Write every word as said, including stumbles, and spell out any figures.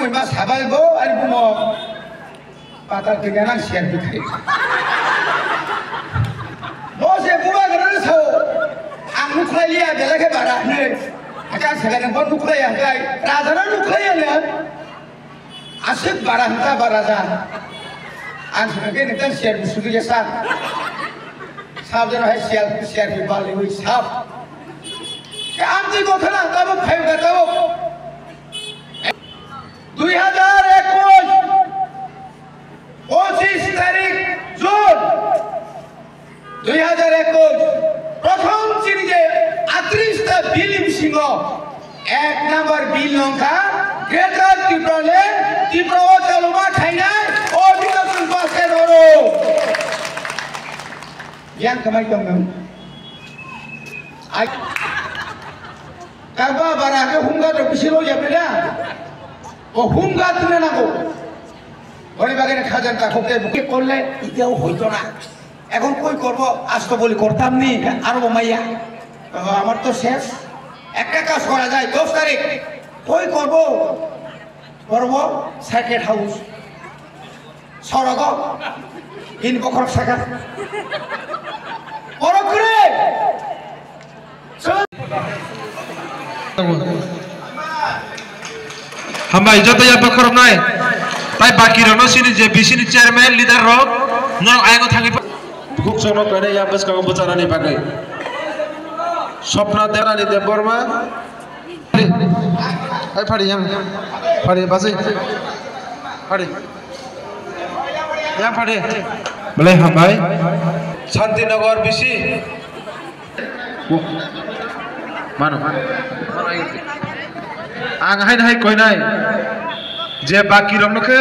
Ba sabai bo ani bumo patal kenya nang siar bikhai. Bo se buba gara sao ang nukhlai liya bela khe bara ne. Acha sega ne bo nukhlai ya kai raja na nukhlai ya ne. Aswk bara hwnka ba raja. Ang sakha khe nokta siyar busudu ya sa. Sab jano hai siyar, siyar bi bali hui sab. Ke ang twi gotha na tabuk phai ga tabuk. Dui hajar ekush, pochis tarik June. Dui hajar ekush, prothom chini je atris ta bill bisingo ek number bill wngkha Greater Tipraland, Tripura o chaluma khainai Odination Basket Oro. Yang kamai tong nang. Ai. Kaba bara ke humga to bisi lo ya beda. O humga tuna na ko. Ori bagene khajan ta khokte buke korle iteao hoito na. এখন কই করব? আজ তো বলি করতাম নি, আরো মাইয়া। ও, আমার তো শেষ। একটা কাজ করা যায়, দশ তারিখ কই করব? করব সার্কিট হাউস, সড়ক, ইন বখরক শাখা। বড় করে Hambai, joto ya bokhorok nai. Tai baki rok no sini je bisi ni chairman, leader rok, norok ayang o thangwi pa-, Bukchok no kainai ya bwskango bwchanani bagwi. Swpna Debbarma. Hai phari yang. Phari basi. Phari. Yang phari. Belai hambai. Shantinagar bisi. Mano. Ang haino hai koinai je baki rokno khe